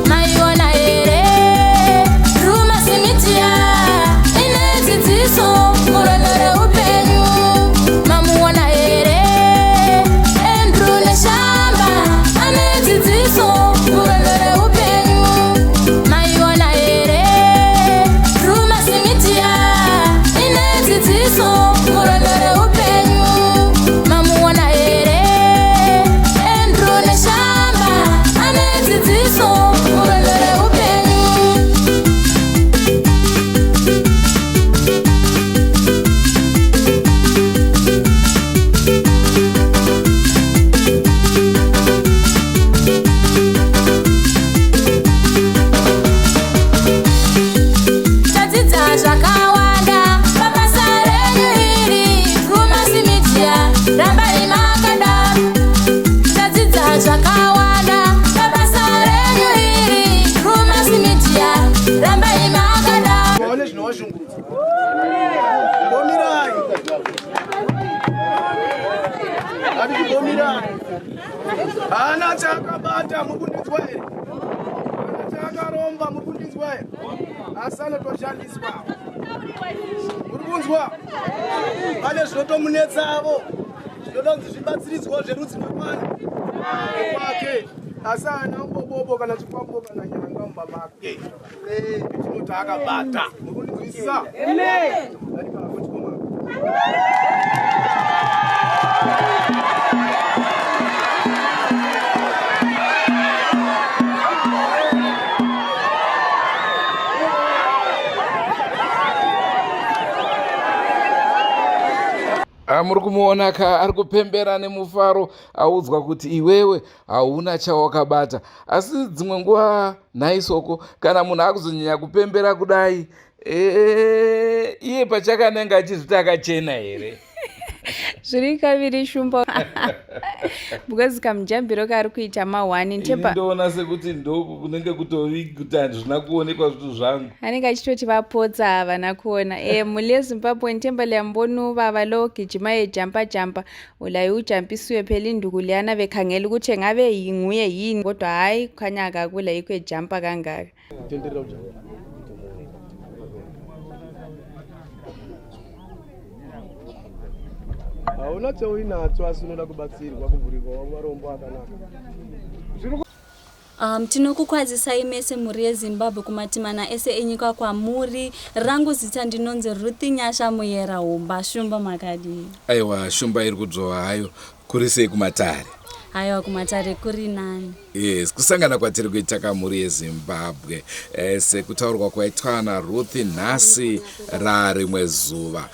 Maiona here Drewmas Media ine dzidziso murwendo reupenyu. Mamuona here Andrew Neshamba ane dzidziso murwendo reupenyu. Maiona here Drewmas Media ine dzidziso murwendo reupenyu. Mamuona here Andrew Neshamba ane dzidziso murwendo reupenyu. Tadzidza zvakawanda pabasa renyu iri Drewmas Media, rambai makadaro. Tadzidza zvakawanda pabasa renyu iri Drewmas Media, rambai makadaro. Vaone zvinovashungurudza. Mbomirai. Ati chimbomirai. Haana chaakabata, muri kundinzwa here? Haana chaakaromba, muri kundinzwa here? Asi anotoshandiswa. Muri kunzwa? Pane zvinotomunetsavo zvinodonzi zvibatsiridzwa zverudzi rwekwani kwake, asi haana mubobobo kana chikwambo kana nyanga mumba make chinoti akabata. Muri kundinzwisisa? Amen. Muri kumuona ka, ari kupembera nemufaro, audzwa kuti iwewe hauna chawakabata. Asi dzimwe nguva nhaisoko, kana munhu akuzonyanya kupembera kudai, iye pachakanenge achizviti akachena here? Zviri kaviri, Shumba, because kamujambiro kaari kuita ma1 Ini ndoona sekuti ndo kunenge kutovi kuti handizvina kuonekwa zvinhu zvangu. Anenge achitoti vapotsa, havana kuona. Mhuri yeZimbabwe, nithemba liyambona ubaba lo gijima ejampa jampa, ulaye ujampisiwe phela induku leyana, bekhangela ukuthi engabe nguye yini, kodwa hhayi, kukhanya akakula, yikho ejampa kangaka. Tenderera ujampa. Hauna chauinacho asi unoda kubatsirwa kuvhurirwa marombo akanaka. Tinokukwazisai mese mhuri yeZimbabwe kumatimana ese enyika kwamuri. Rangu zita ndinonzi Ruth Nyasha Muyera Humba. Shumba, makadii? Aiwa, Shumba iri kudzvova hayo. Kuri sei kumatare? Haiwa, kumatare kuri nani. Yes, kusangana kwatiri kuita kamhuri yeZimbabwe, sekutaurwa kwaitwa naRuth, nhasi rarimwe zuva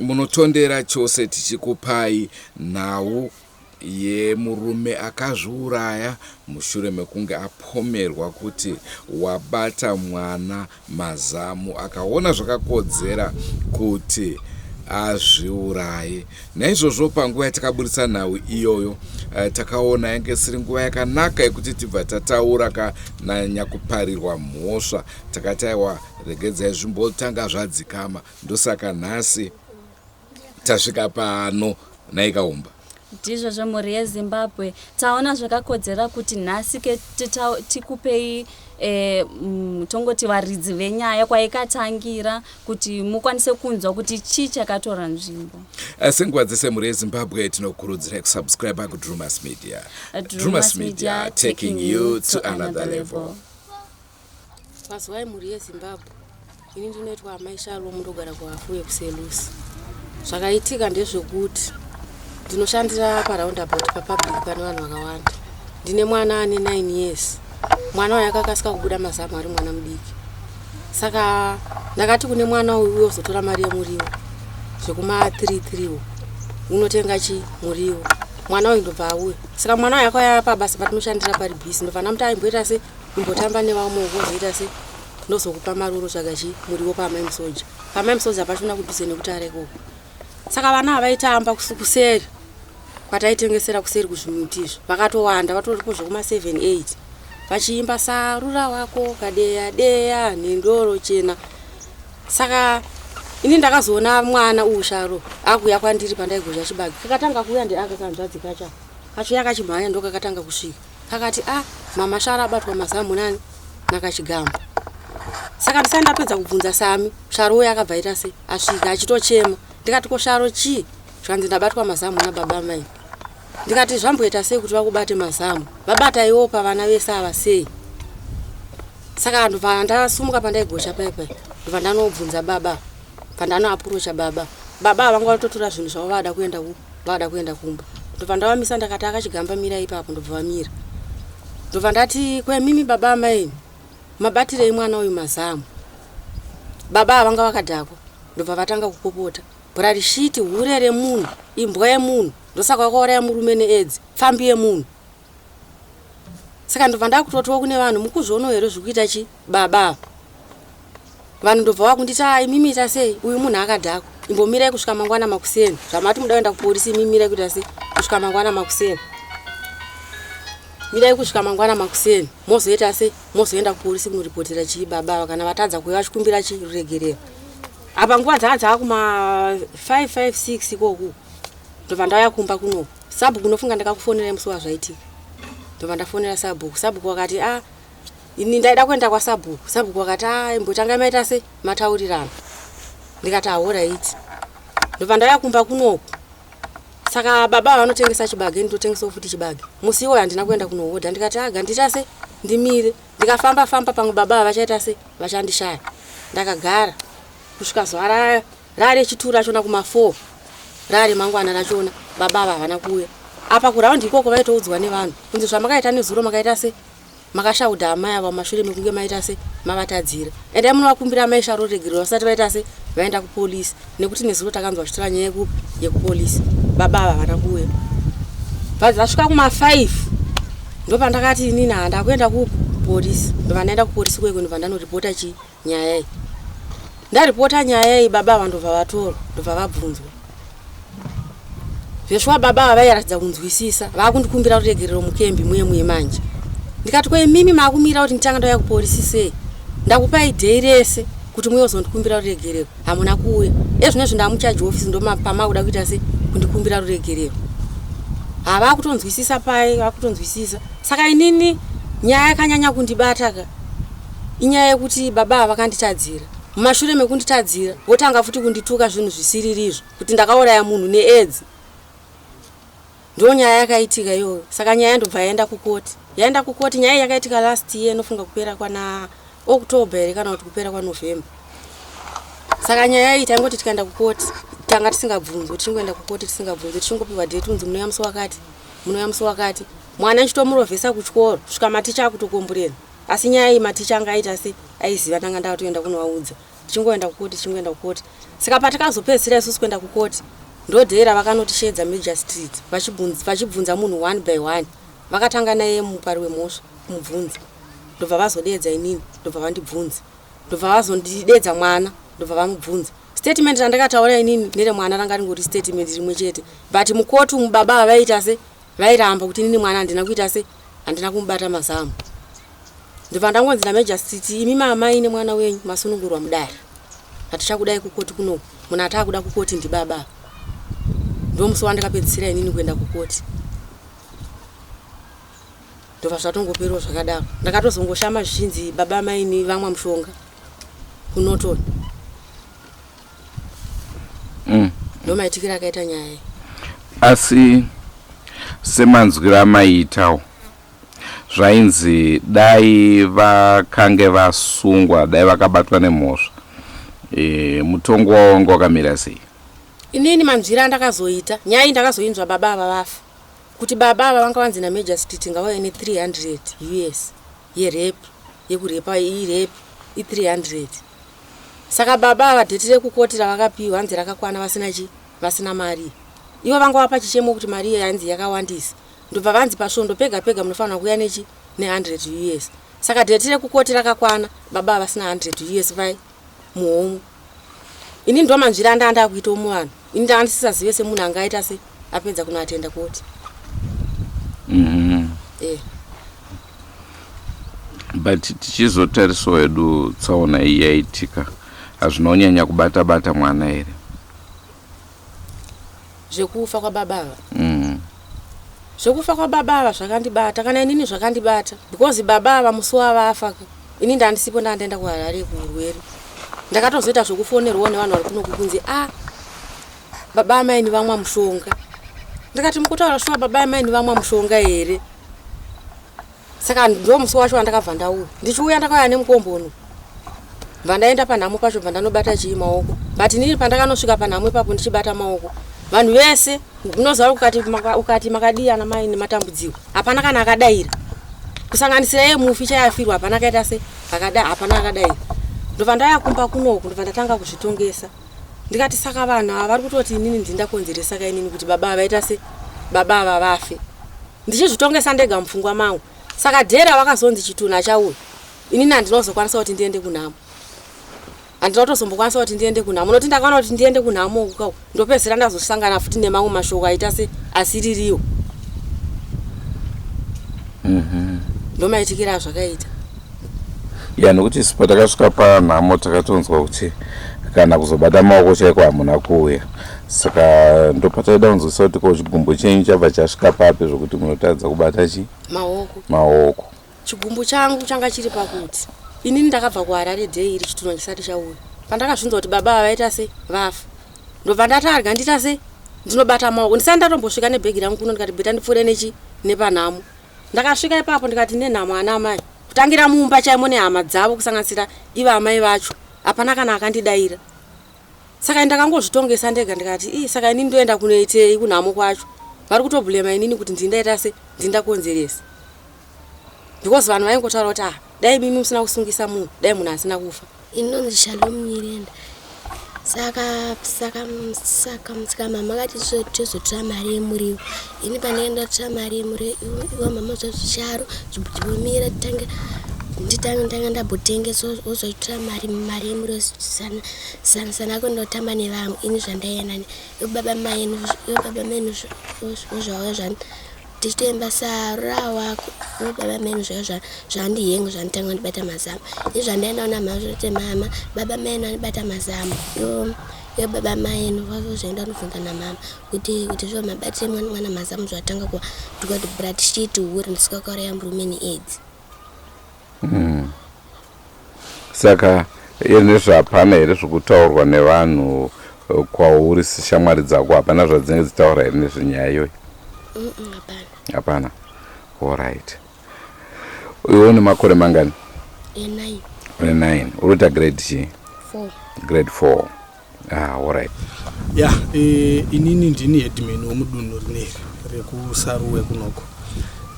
munotondera chose tichikupai nhau yemurume akazviuraya mushure mekunge apomerwa kuti wabata mwana mazamu, akaona zvakakodzera kuti azviuraye. Naizvozvo panguva yatakaburitsa nhau iyoyo, takaona yange isiri nguva yakanaka yekuti tibva tataura kana nyakuparirwa mhosva. Takati aiwa, regedzai zvimbotanga zvadzikama. Ndosaka nhasi tasvika pano naikaumba. Ndizvo zvemhuri yeZimbabwe, taona zvakakodzera kuti nhasi ke tikupei tongoti varidzi venyaya kwaikatangira, kuti mukwanise kunzwa kuti chii chakatora nzvimbo. Senguva dzese, mhuri yeZimbabwe, tinokurudzirai kusubscribe kuDrumas Media. Drumas Media, taking you to another level. Mazuva emhuri yeZimbabwe, ini ndinoitwa Amai Shalom, ndogara kuHafuye kuSelusi. Zvakaitika ndezvekuti ndinoshandira paroundabout papublic pane vanhu vakawanda. Ndine mwana ane 9 years. Mwana uyu akakasika kubuda mazamu ari mwana mudiki, saka ndakati kune mwana uyu, uye uzotora mari yemuriwo zvekuma 33 unotenga chi muriwo. Mwana uyu ndobva auya. Saka mwana uyu akauya pabasa patinoshandira pari busy, ndobva ndamuti aimboita se imbotamba nevamwe, wozoita se ndozokupa mari unotsvaga chi muriwo paAmai Musoja. PaAmai Musoja pachona kudhuze nekuti areko. Saka vana havaitamba kuseri. Kwataitengesera kuseri kuzvimuti izvo vakatowanda vatoripo zvekuma 7 8 vachiimba sarura wako kadeya deya nendoro chena. Saka ini ndakazoona mwana uyu Sharo akuuya kwandiri pandaigozha chibage. Kakatanga kuuya ndeaka kanzvadzi kacho kachiuya kachimhanya ndokakatanga kusvika. Kakati a ah, mama Sharo abatwa mazamu nani nakachigamba. Saka ndisati ndapedza kubvunza Sami, Sharo uya akabva aita sei asvika achitochema. Ndikati ko Sharo chii? Zvikanzi ndabatwa mazamu nababa mai. Ndikati zvamboita sei kuti vakubate mazamu? Vabata iwo pavana vese ava sei? Saka ndobva ndasumuka pandaigocha paya paya ndobva ndanobvunza baba bva ndanoapurocha baba. Baba ava vanga vatotora zvinhu zvavo vada kuenda ku vada kuenda kumba. Ndobva ndavamisa ndakati akachigamba mira ipapo ndobva vamira. Ndobva ndati kwemimi baba amai mabatirei mwana uyu mazamu. Baba ava vanga vakadhakwa ndobva vatanga kupopota. Bhurarishiti hure remunhu imbwa yemunhu ndosaka wakauraya murume neaids pfambi yemunhu. Saka ndobva ndakutotiwo kune vanhu mukuzvionawo here zvikuita chi baba ava. Vanhu ndobva vakunditi ah imimi ita sei uyu munhu akadhakwa imbomirai kusvika mangwana makuseni zvamati muda kuenda kupolisi imimi mirai kuita sei kusvika mangwana makuseni mirai kusvika mangwana makuseni mozoita sei mozoenda kupolisi kunoripotera chii baba ava kana vatadza kuuya vachikumbira chi ruregerero apa nguva dzanga dzava kuma 5 5 6 ikoku ndobva ndauya kumba kunoku sabhuku unofunga ndakakufonera musi wazvaitika ndobva ndafonera sabhuku sabhuku wakati a ah, ini ndaida kuenda kwasabhuku sabhuku wakati a ah, imbotanga maita sei mataurirana ndikati ahoraiti ndobva ndauya kumba kunoku saka baba vanotengesa chibage nditotengesawo futi chibage musi iwoyo handina kuenda kunohodha ndikati aga ndiita sei ndimire ndikafamba famba pamwe baba vachaita sei vachandishaya ndakagara kusvika zuva raya rare chitu rachona kuma 4 rare mangwana rachona baba ava havana kuuya apa kuraundi ikoko vaitoudzwa nevanhu kunzi zvamakaita nezuro makaita se makashaudha amai ava mumashure mekunge maita se mavatadzira endai munovakumbira amai sharo regerero vasati vaita se vaenda kupolisi nekuti nezuro takanzwa vachitora nyaya yekupi yekupolisi baba ava havana kuuya bva vasvika kuma 5 ndopandakati inini handakuenda kupolisi ndobva ndaenda kupolisi kweko ndobva ndanoripota chi nyaya iyi ndaripota nyaya iyi baba ava ndobva vatorwa ndobva vabvunzwa zveshuwa baba ava vairatidza kunzwisisa vakundikumbira ruregerero mukembi muye muye manje ndikati ko imimi makumira kuti nditanga ndauya kupolisi sei ndakupai dhei rese kuti muye uzondikumbira ruregerero hamuna kuuya ezvinezvi ndamuchaji ofisi ndopamakuda kuita sei kundikumbira ruregerero havakutonzwisisa pai vakutonzwisisa saka inini nyaya yakanyanya kundibata ka inyaya yekuti baba ava vakanditadzira mumashure mekunditadzira votanga futi kundituka zvinhu zvisiririzvo kuti ndakauraya munhu neaids ndo nyaya yakaitika iyoyo saka nyaya ndobva yaenda kukoti yaenda kukoti nyaya yakaitika last year inofunga kupera kwana October here kana kuti kupera kwaNovember saka nyaya iyi taingoti tikaenda kukoti tanga tisingabvunzwi tichingoenda kukoti tisingabvunzwi tichingopiwa date kunzi munouya musi wakati munouya musi wakati mwana nchitomurovhesa kuchikoro kusvika maticha akutokomburena asi nyaya iyi maticha anga aita se aiziva ndanga ndatoenda kunovaudza tichingoenda kukoti tichingoenda kukoti saka patakazopedzisira isusu kuenda kukoti ndodhera vakanotishedza magistrate vachibvunza munhu one by one vakatanga naye mupari wemhosva kumubvunza ndobva vazodeedza inini ndobva vandibvunza ndobva vazondidedza mwana ndobva vamubvunza statement randakataura inini neremwana ranga ringori statement rimwe chete but mukoti umu baba ava vaiita se vairamba kuti inini mwana handina kuita se handina kumubata mazamu ndobva ndangonzi namajastiti imi mamai nemwana wenyu masunungurwa mudare hatichakudai kukoti kunoku munhu ataakuda kukoti ndibaba ndomusi wandakapedzisira inini kuenda kukoti ndobva zvatongoperawo zvakadaro ndakatozongoshama zvichinzi baba maini vamwa mushonga kunoton Ndomaitikiro akaita nyaya iyi. Asi semanzwiro amaiitawo zvainzi dai vakange vasungwa dai vakabatwa nemhosva e, mutongo wavo wanga wakamira sei? Inini manzwiro andakazoita nyaya iyi ndakazoinzwa baba ava vafa kuti baba ava vanga vanzi namajor street ngavauye ne300 us yerape yekurepa irape i300 saka baba ava dheti rekukoti ravakapiwa hanzi rakakwana vasina chi vasina mari ivo vanga vapa chichemo kuti mari iyo yanzi yakawandisa ndobva vanzi pasvondo pega pega munofanira kuuya nechi ne100 us saka dheti rekukoti rakakwana baba ava vasina 100 us vai muhomwe ini ndo manzvira anda anda kuitawo muvanhu ini ndanga ndisisazive semunhu angaita se Apedza kunoatenda koti. Eh. But tichizotarisawo hedu tsaona iyi yaitika, hazvina kunyanya kubata bata mwana here? Zvekufa kwababa ava? Zvekufa kwababa ava zvakandibata, kana inini zvakandibata, because baba ava musi wavafa ka, ini ndandisipo, ndandaenda kuHarare kuurwere. Ndakatozoita zvekufonerwawo nevanhu vari kunoku kunzi a baba amaini vamwa mushonga. Ndikati, mukutaura shuwa, baba amaini vamwa mushonga here? Saka ndo musi wacho wandakabva ndauya. Ndichiuya ndakauya nemukombono, bva ndaenda panhamo pacho, bva ndanobata chii, maoko. But inini pandakanosvika panhamo ipapo ndichibata maoko, vanhu vese unoziva, ukati makadii ana mai nematambudziko, hapana kana akadaira, kusanganisira iye mufi chayafirwa. Hapana akaita se akada, hapana akadaira. Ndobva ndaya kumba kunoku, ndobva ndatanga kuzvitongesa. Ndikati, saka vanhu ava vari kutoti inini ndindakonzeresa ka inini kuti baba ava vaita se baba ava vafe, ndichizvitongesa ndega mupfungwa mangu. Saka dhera vakazonzi chitunha chauya, inini handinozokwanisa kuti ndiende kunhamo, handina kutozombokwanisa kuti ndiende kunhamo, nokuti ndakaona kuti ndiende kunhamo uku kauku, ndopedzisira ndazosangana futi nemamwe mashoko aita se asiririwo. Ndomaitikira azvakaita. Ya, nokuti isu patakasvika panhamo takatonzwa kuti kana kuzobata maoko chaiko hamuna kuuya. Saka ndopataida kunzwisa kuti ko chigumbu chenyu chabva chasvika papi zvokuti munotadza kubata chi maoko? Maoko. Chigumbu changu changa chiri pakuti inini ndakabva kuHarare day iri chitunha chisati chauya. Pandakazvinzwa kuti baba ava vaita se vafa, ndobva ndatarga ndiita se ndinobata maoko ndisati ndatombosvika nebhegi rangu kuno. Ndikati better ndipfuure nechi nepanhamo. Ndakasvika ipapo ndikati nenhamo ana amai, kutangira mumba chaimo nehama dzavo, kusanganisira ivo amai vacho, hapana kana akandidaira. Saka ndakangozvitongesa ndega. Ndikati, ii, saka inini ndoenda kunoitei kunhamo kwacho? Vari kutobhulema inini kuti ndindaita se ndindakonzeresa, because vanhu vaingotaura kuti, ah, dai mimi musina kusungisa munhu, dai munhu asina kufa. Inonzi Shalom Nyirenda. Saka mama akati tozotora mari yemuriwo. Ini pandenge ndatora mari yemuriwo, iwo mama zvazvicharo zvomira, titange nditange ndanga ndambotengesa, wozotora mari yemuriwo. Sana sana kundotamba nevamwe. Ini zvandaienda ivo baba maenu, ivo baba menu zvauya zvani tichitoimba sarura wako. Ivo baba menu zvauya zvandihenga, zvanditanga kundibata mazamu. Ini zvandaendawo namama, zvoti mama, baba maenu anibata mazamu. Ivo baba maenu vazoenda kunobvunza namama kuti zvo mabatire mwana mazamu, zvatanga kuva kuti bra tichiti hure ndisikakuuraya murume neAIDS. Saka nezvapana here zvokutaurwa nevanhu kwauri, shamwari dzako, hapana zvadzinenge dzitaura here nezvenyaya iyoyi? Hapana. Hapana, alright. Iwe une makore mangani? 9. Une 9. Uri kuita grade chii? 4. Grade 4. Ah, alright. Ya, inini ndini headman wemudunhu rineri rekuSaruwe kunoko.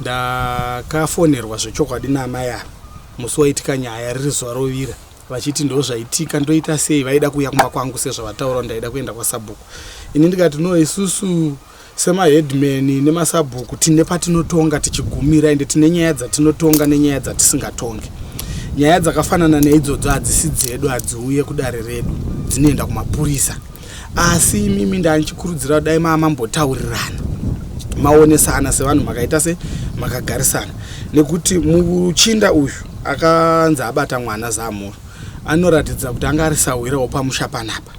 Ndakafonerwa zvechokwadi naamai ava musi waitika nyaya, riri zuva rovira, vachiti ndo zvaitika, ndoita sei. Vaida kuuya kumba kwangu sezvavataura, ndaida kuenda kwasabhuku. Ini ndikati no, isusu semaheadman nemasabhuku tine patinotonga tichigumira, ende tine nyaya dzatinotonga nenyaya dzatisingatongi. Nyaya dzakafanana neidzodzo hadzisi dzedu, hadziuye kudare redu, dzinoenda kumapurisa. Asi imimi ndandichikurudzira dai mamambotaurirana, maonesana sevanhu makaita se makagarisana, nekuti muchinda uyu akanzi abata mwana zamuro anoratidza kuti anga ari sahwirawo pamusha panapa,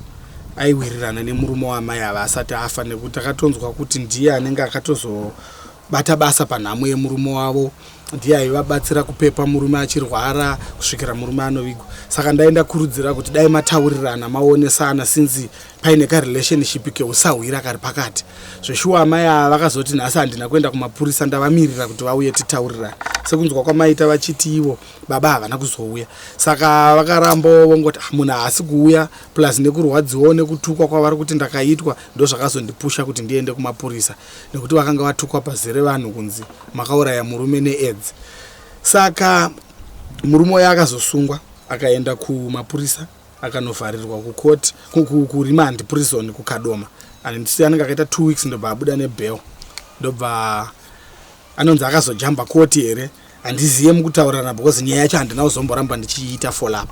aiwirirana nemurume wamai ava asati afa, nekuti akatonzwa kuti ndiye anenge akatozobata basa panhamo yemurume wavo, ndiye aivabatsira kupepa murume achirwara kusvikira murume anovigwa. Saka ndaenda kurudzira kuti dai mataurirana, maonesana, since paine karelationship keusahwira kari pakati. Zveshuwa amai ava vakazoti nhasi handina kuenda kumapurisa, ndavamirira kuti vauye titaurirane. Sekunzwa kwamaita vachiti ivo baba havana kuzouya, saka vakarambawo vongoti, ah, munhu haasi kuuya, plus nekurwadziwawo nekutukwa kwavari kuti ndakaitwa. Ndo zvakazondipusha kuti ndiende kumapurisa, nekuti vakanga vatukwa pazere vanhu kunzi makauraya murume neAIDS. Saka murume uyo akazosungwa, akaenda kumapurisa, akanovharirwa kukoti, kuremand prison kuKadoma. Andisi anenge akaita 2 weeks, ndobva abuda nebail, ndobva anonzi akazojamba koti here, handiziye mukutaurirana, because nyaya yacho handina kuzomboramba ndichiita follow up.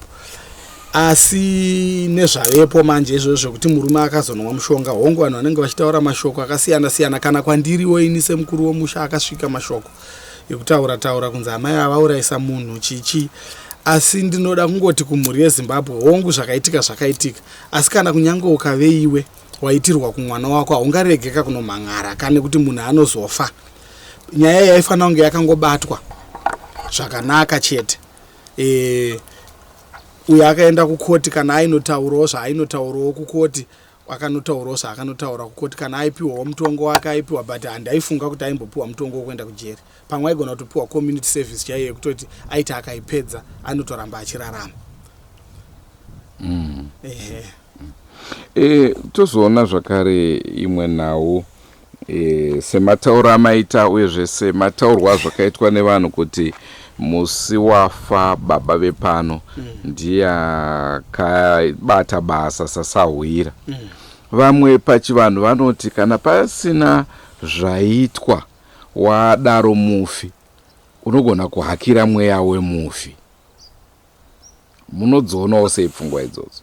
Asi nezvavepo manje izvozvo zvekuti murume akazonwa mushonga, hongu vanhu vanenge vachitaura mashoko akasiyana siyana. Kana kwandiriwo ini semukuru womusha akasvika mashoko ekutaura taura kunzi amai avaurayisa munhu chichi. Asi ndinoda kungoti kumhuri yeZimbabwe, hongu zvakaitika zvakaitika, asi kana kunyange ukave iwe waitirwa kumwana wako haungarege ka kunomhan'ara ka nekuti munhu anozofa. Nyaya yaifanira kunge yakangobatwa zvakanaka chete. E, uyo akaenda kukoti kana ainotaurawo zvaainotaurawo kukoti akanotaurawo zvaakanotaura kukoti kana aipiwawo mutongo wake aipiwa but handaifunga kuti aimbopiwa mutongo wekuenda kujeri pamwe aigona kutopiwa community service chaiyo yekutoti aiti akaipedza anotoramba achirarama. Ehe. E, tozoona zvakare imwe nhau e, sematauro amaita uyezve semataurwa azvakaitwa nevanhu kuti musi wafa baba vepano ndiye akabata basa sasahwira. Vamwe pachivanhu vanoti kana pasina zvaitwa wadaro mufi unogona kuhakira mweya wemufi. Munodzionawo sei pfungwa idzodzo?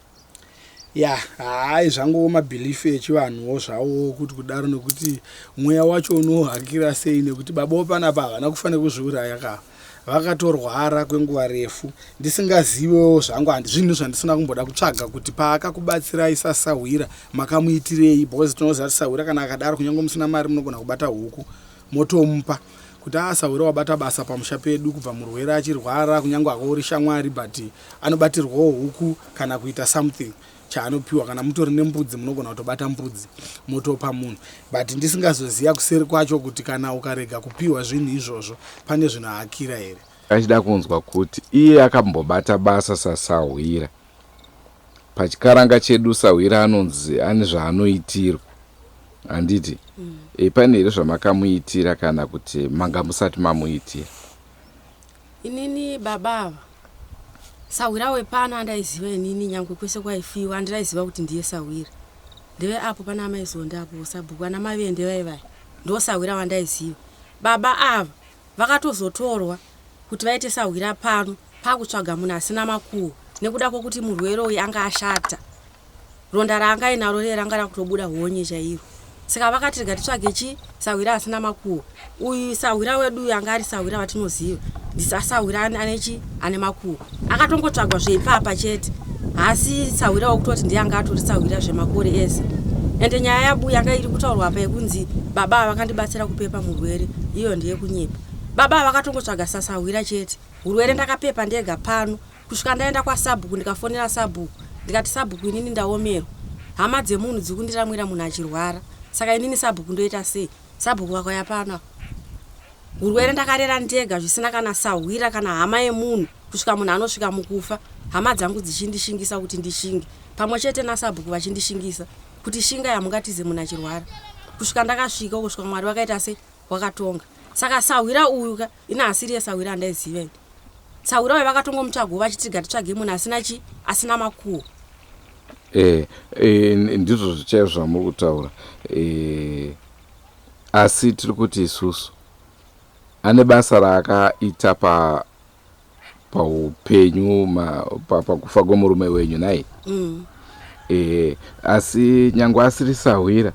Ya, hayi zvanguwo mabhilifu echivanhuwo zvawo kuti kudaro, nekuti mweya wacho unohakira sei, nekuti baba panapa havana kufa nekuzviuraya ka, vakatorwara kwenguva refu ndisingazivewo zvangu, handi zvinhu zvandisina kumboda kutsvaga kuti paakakubatsirai sasahwira makamuitirei, because tinoziva kuti sahwira kana akadaro kunyange musina mari munogona kubata huku motomupa kuti a sahwira wabata basa pamusha pedu kubva murwere achirwara, kunyange akauri shamwari but anobatirwawo huku kana kuita something chaanopiwa. Kana mutori nembudzi munogona kutobata mbudzi motopa munhu, but ndisingazoziva kuseri kwacho kuti kana ukarega kupiwa zvinhu izvozvo pane zvinohakira here. Achida kunzwa kuti iye akambobata basa sasahwira pachikaranga chedu, sahwira anonzi ane zvaanoitirwa handiti? E, pane here zvamakamuitira kana kuti manga musati mamuitira? Inini baba ava sahwira wepano andaiziva inini, nyangwe kwese kwaifiwa andaiziva kuti ndiye sahwira ndeve apo pana amaizonda apo sabhuku ana mavende vaivai, ndo sahwira wandaiziva. Baba ava vakatozotorwa kuti vaite sahwira pano pakutsvaga munhu asina makuhwa nekuda kwokuti murwere uyu anga ashata, ronda raanga ainaro riye ranga rakutobuda honye chairo. Saka vakati rega titsvage chi sahwira asina makuhwa. Uyu sahwira wedu uyu anga ari sahwira watinoziva ndisasahwira ane chi ane makuhwa, akatongotsvagwa zveipapa chete, haasi sahwira wekutoti ndiye anga atori sahwira zvemakore ese. Ende nyaya yabuya yanga iri kutaurwa apa yekunzi baba ava vakandibatsira kupepa murwere, iyo ndeyekunyepa. Baba ava vakatongotsvaga sasahwira chete, urwere ndakapepa ndega pano kusvika ndaenda kwasabhuku, ndikafonera sabhuku ndikati, sabhuku inini ndaomerwa, hama dzemunhu dziri kundiramwira munhu achirwara, saka inini sabhuku ndoita sei? Sabhuku vakauya pano, urwere ndakarera ndega zvisina kana sahwira kana hama yemunhu kusvika munhu anosvika mukufa, hama dzangu dzichindishingisa kuti ndishinge pamwe chete nasabhuku vachindishingisa kuti shinga yamungatize munhu achirwara, kusvika ndakasvika kusvika Mwari vakaita se wakatonga. Saka sahwira uyu ka ina asiri yesahwira andaiziva ini. Sahwira uyu vakatongomutsvagawo vachiti gatitsvage munhu asina chi asina makuhwa. E, e, ndizvo zvichaizvo zvamuri kutaura e, asi tiri kuti isusu ane basa raakaita pa paupenyu pakufa kwemurume wenyu nhai? E, asi nyangwe asiri sahwira,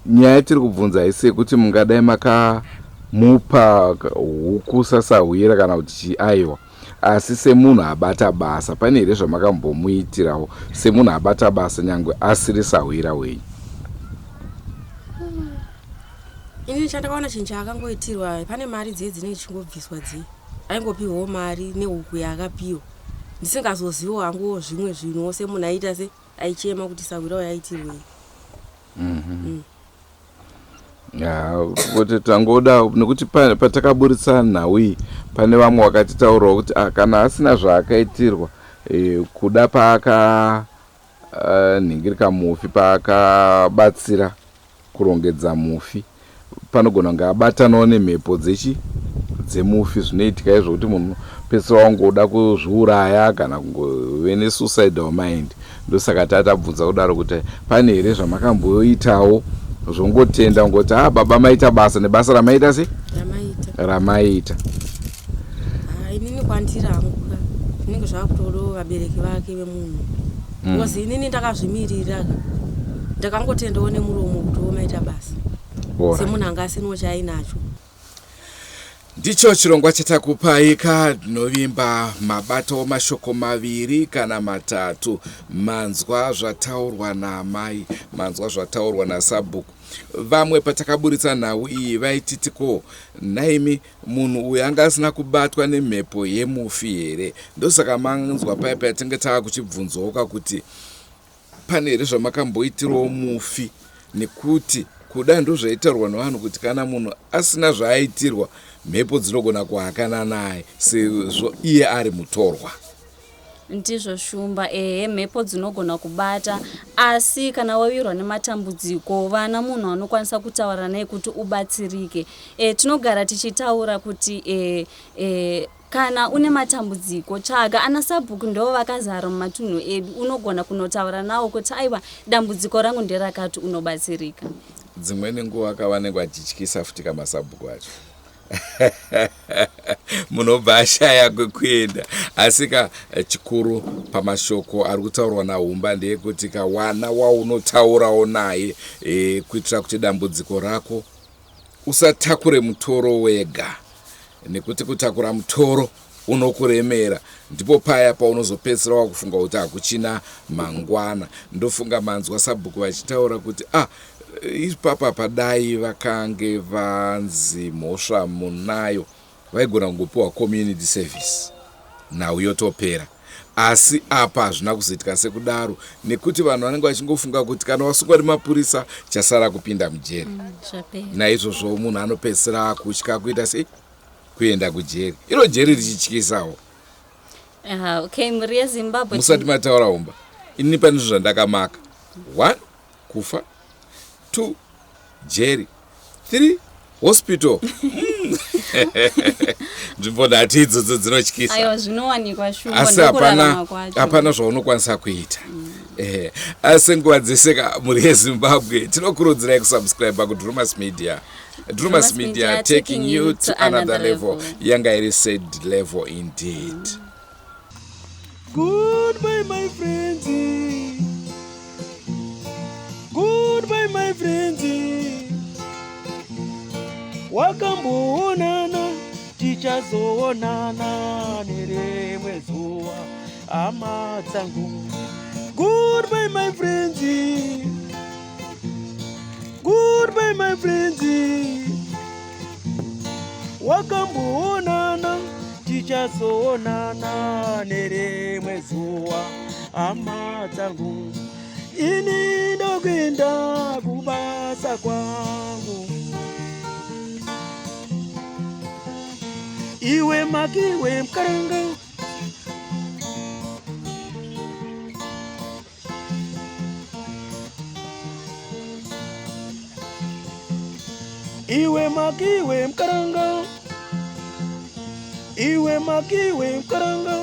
nyaya tiri kubvunza haisi yekuti mungadai makamupa huku sasahwira kana kuti chii, aiwa, asi semunhu abata basa pane here zvamakambomuitirawo semunhu abata basa nyangwe asiri sahwira wenyu? Inini chandakaona chinhu chaakangoitirwa pane mari dziye dzinenge dzichingobviswa dziye, aingopiwawo mari nehuku yaakapiwa, ndisingazoziviwo hanguwo zvimwe zvinhuwo semunhu aiita se aichema kuti sahwira uyo aitirwei. Ya, kuti tangoda nekuti patakaburitsa nhau iyi pane vamwe vakatitaurirawo kuti ah, kana asina zvaakaitirwa e, kuda paaka nhingirika mufi paakabatsira kurongedza mufi panogona kunge abatanawo nemhepo dzechi dzemufi. Zvinoitika izvo kuti munhu pedzisira wangoda kuzviuraya kana kungove nesuicidal mind. Ndosaka tatabvunza kudaro kuti pane here zvamakamboitawo zvongotenda kungoti ah, baba maita basa nebasa ramaita se ramaita ramaita. Ah, inini kwandiri hangu ka Zvinenge zvakutodawo vabereki vake vemunhu. Because inini ndakazvimirira ka. Ndakangotendawo nemuromo kuti womaita basa. Semunhu anga asinawo chaainacho. Ndicho chirongwa chatakupai ka ndinovimba mabatawo mashoko maviri kana matatu. Manzwa zvataurwa naamai, manzwa zvataurwa nasabhuku. Vamwe patakaburitsa nhau iyi vaititi ko nhaimi munhu uyu anga asina kubatwa nemhepo yemufi here? Ndosaka manzwa paya paya tinge tava kuchibvunzwawoka kuti Pane here zvamakamboitirawo mufi nekuti kuda ndozvaitaurwa nevanhu kuti kana munhu asina zvaaitirwa mhepo dzinogona kuhakana naye sezvo iye ari mutorwa. Ndizvo Shumba, ehe mhepo dzinogona kubata asi kana wawirwa nematambudziko vana munhu anokwanisa kutaura naye kuti ubatsirike. E, tinogara tichitaura kuti e, e, Kana une matambudziko tsvaga ana sabhuku ndoo vakazara mumatunhu edu unogona kunotaura nawo kuti aiwa dambudziko rangu nderakati unobatsirika. Dzimweni nguva ka vanenge vachityisa futi ka masabhuku acho munobva ashaya kwekuenda asi ka chikuru pamashoko ari kutaurwa nahumba ndeyekuti ka wana waunotaurawo naye e, kuitira kuti dambudziko rako Usatakure mutoro wega nekuti kutakura mutoro unokuremera ndipo paya paunozopedzisira wakufunga kuti hakuchina mangwana. Ndofunga manzwa sabhuku vachitaura kuti ah ipapa padai vakange vanzi mhosva munayo vaigona kungopiwa community service nhau yotopera asi apa hazvina kuzoitika sekudaro nekuti vanhu vanenge vachingofunga kuti kana wasungwa nemapurisa chasara kupinda mujeri mm, naizvozvo munhu anopedzisira akutya kuita sei kuenda kujeri iro jeri richityisawo okay mhuri yezimbabwe musati mataura humba ini pane zvinhu zvandakamaka one kufa two jeri 3 hospital mm. nzvimbo nhatu idzodzo dzinotyisa aiwa zvinowanikwa shuwa asi hapana hapana zvaunokwanisa kuita mm. eh, asi nguva dzese ka mhuri yezimbabwe tinokurudzirai kusubscribe kudrumas media drumas media taking you to another level yanga iri said level indeed mm. Goodbye my friends. Goodbye my friends. Wakamboonana tichazoonana nerimwe zuva hama dzangu. Goodbye my friends. Goodbye my friends. Wakamboonana tichazoonana nerimwe zuva hama dzangu. Ini ndokuenda kubasa kwangu. Iwe makiwe mkaranga Iwe makiwe mkaranga Iwe makiwe mkaranga